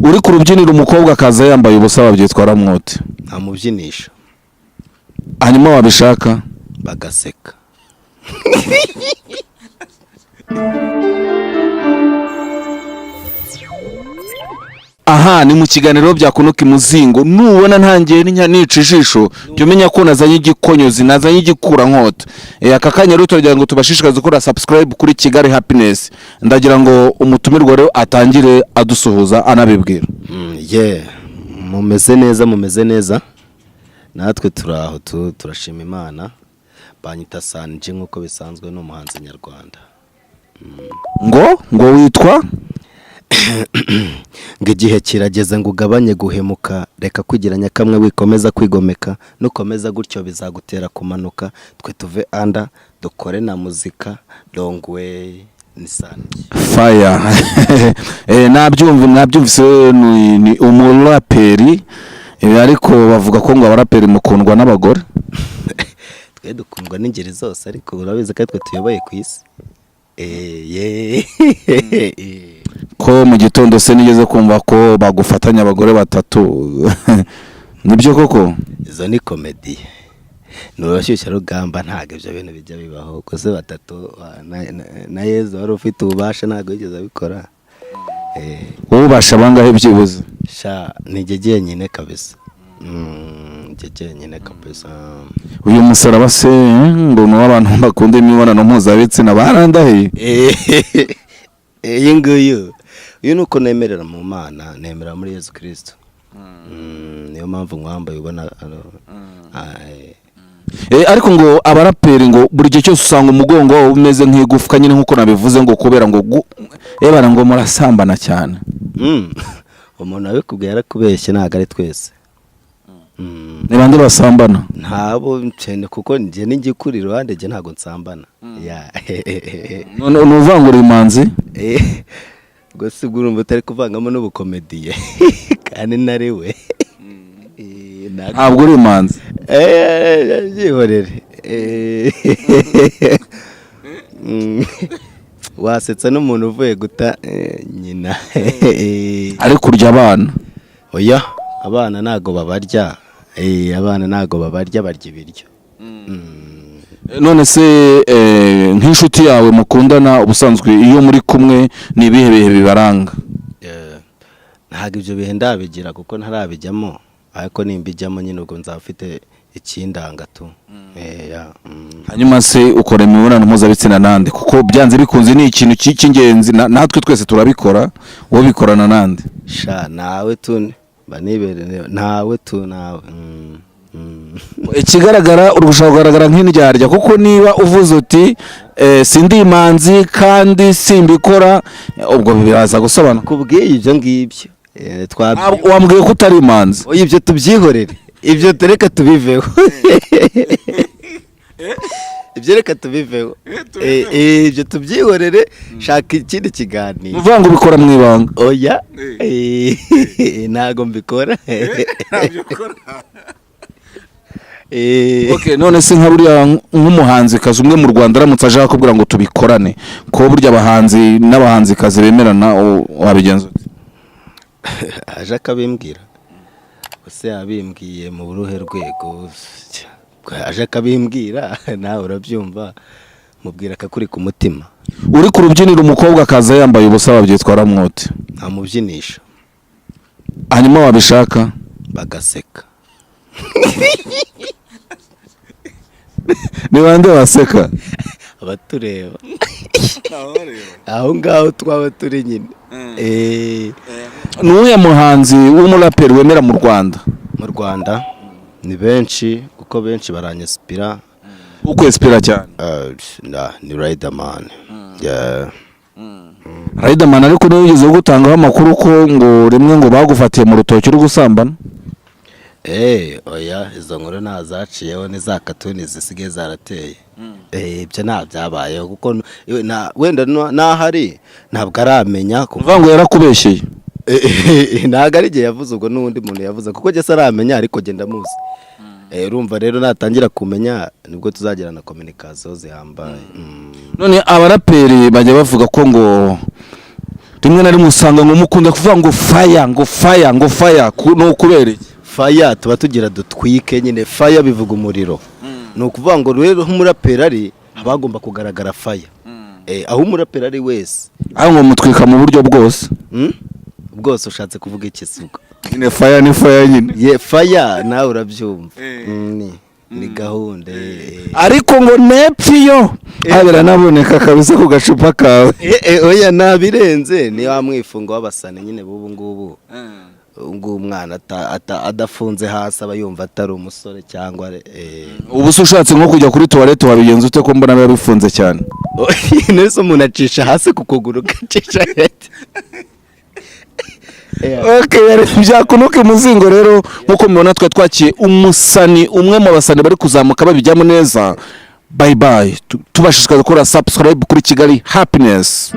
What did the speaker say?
Uri ku rubyiniro umukobwa akaza yambaye ubusa, wabyitwara mwote? Ntamubyinisha. Hanyuma wabishaka? Bagaseka. Aha ni mu kiganiro byakunuka imuzingo. Nubona ntangiye nica ijisho, jya umenya ko nazanye igikonyozi, nazanye igikurankota. Aka kanya rero turagira ngo tubashishikarize gukora subscribe kuri Kigali Happiness. Ndagira ngo umutumirwa rero atangire adusuhuza anabibwira. Yeah, mumeze neza, mumeze neza, natwe turi aho, turashima Imana. Banyita Sanji nk'uko bisanzwe, ni umuhanzi nyarwanda. Ngo witwa? Ngo igihe kirageze ngo ugabanye guhemuka, reka kwigira nyakamwe, wikomeza kwigomeka, nukomeza gutyo bizagutera kumanuka. Twe tuve anda dukore na muzika long way. Ni Sanji. Fire. Nabyumvise, ni umuraperi. Ariko bavuga ko ngo abaraperi mukundwa n'abagore. Twe dukundwa n'ingeri zose, ariko urabizi ko twe tuyoboye ku isi. Ko mu gitondo se nigeze kumva ko bagufatanya abagore batatu, nibyo koko? Izo ni comedy, ni urushyushyarugamba, ntabwo ibyo bintu bijya bibaho. Gusa batatu na Yezu wari ufite ububasha ntabwo yigeze abikora. Wowe ubasha bangahe byibuze? Sha, ni jye jyenyine kabisa. Jye jyenyine kabisa. Uyu musaraba se ngo ni uw'abantu bakunda imibonano mpuzabitsina, barandahiye. Iyi nguyu, uyu ni uko nemerera mu Mana, nemera muri Yezu Kirisito. Niyo mpamvu nkwambaye ubona. Ariko ngo abaraperi ngo buri gihe cyose usanga umugongo wabo umeze nk'igufwa nyine, nk'uko nabivuze, ngo kubera ngo ebara ngo murasambana cyane. Umuntu wabikubwiye yarakubeshye, ntabwo ari twese. Ni bande basambana? Ntabo cyane, kuko njye n'igikuri iruhande, njye ntabwo nsambana. Ya. None ni uvangura imanzi? Ubwo si ubwo urumva utari kuvangamo n'ubukomediye kandi nari we. Ntabwo uri imanzi? Byihorere. Wasetsa n'umuntu uvuye guta nyina. Ariko urya abana? Oya, abana ntago babarya. Abana ntago babarya, barya ibiryo. None se nk'inshuti yawe mukundana, ubusanzwe iyo muri kumwe ni ibihe bihe bibaranga? Ntabwo ibyo bihe ndabigira kuko ntarabijyamo, ariko nimbijyamo nyine ubwo nzaba mfite ikindanga tu. Ya. Hanyuma se ukora imibonano mpuzabitsina nande? Kuko byanze bikunze ni ikintu cy'ingenzi, natwe twese turabikora. Wowe bikorana nande? Sha, nawe tu, mba nibereye ntawe tu, nawe. Ikigaragara uri gushaka kugaragara nk'indyarya, kuko niba uvuze uti sindi imanzi kandi simbikora, ubwo biraza gusobanuka. Kubwiye ibyo ngibyo Ntabwo wambwiye ko utari imanzi. Oya, ibyo tubyihorere, ibyo reka tubiveho, ibyo reka tubiveho. Ibyo tubyihorere, shaka ikindi kiganiro. Uvuga ngo ubikora mu ibanga? Oya, ntago mbikora. Okay, none se nka buriya nk'umuhanzikazi umwe mu Rwanda aramutse aje akubwira ngo tubikorane, ko burya abahanzi n'abahanzikazi bemerana, wabigenza ute? Aje akabimbwira ese yabimbwiye mu buruhe rwego? Aje akabimbwira, nawe urabyumva, mubwira akakuri ku mutima. Uri ku rubyiniro umukobwa akaza yambaye ubusa, wabyitwara mwote? Ntamubyinisha. Hanyuma wabishaka? Bagaseka. Ni bande baseka? Abatureba aho ngaho twaba turi nyine. Ni uwuhe muhanzi w'umuraperi wemera mu Rwanda? Mu Rwanda ni benshi, kuko benshi baranyesipira. Ukwesipira cyane? Ni Riderman. Yeah. Riderman, ariko niwe wigeze gutangaho amakuru ko ngo rimwe ngo bagufatiye mu rutoki uri gusambana? Oya, izo nkuru nta zaciyeho, ni za katuni zisigaye zarateye. Ibyo nta byabayeho, kuko wenda n'ahari ntabwo aramenya kuko Uvuga ngo yarakubeshyeye? Ntabwo ari igihe yavuze, ubwo n'undi muntu yavuze, kuko njye se aramenya, ariko njye ndamuzi. Urumva rero natangira kumenya nibwo tuzagirana communication zihambaye. None abaraperi bajya bavuga ko ngo Rimwe na rimwe usanga ngo mukunda kuvuga ngo fire, ngo fire, ngo fire. Ni ukubera iki? Fire tuba tugira dutwike nyine. Fire bivuga umuriro. Ni ukuvuga ngo rero aho umuraperi ari haba hagomba kugaragara fire. Aho umuraperi ari wese. Aho ngo mutwika mu buryo bwose. Bwose ushatse kuvuga iki se ubwo? Nyine fire ni fire nyine. Ye, fire nawe urabyumva. Ni gahunda. Ariko ngo nepfiyo biranaboneka kabisa ku gacupa kawe. Oya, nabirenze. Ni wa mwifungo w'abasani nyine b'ubu ngubu. Ubu ngubu umwana adafunze hasi aba yumva atari umusore cyangwa. Ubu se ushatse nko kujya kuri toilette wabigenza ute, ko mbona biba bifunze cyane? Nese umuntu acisha hasi ku kuguru, gacisha hete. Okay, byakunuka umuzingo rero. Nk'uko mubibona, twe twakiye umusani, umwe mu basani bari kuzamuka babijyamo neza. Bye bye. Tubashishikariza gukora subscribe kuri Kigali Happiness.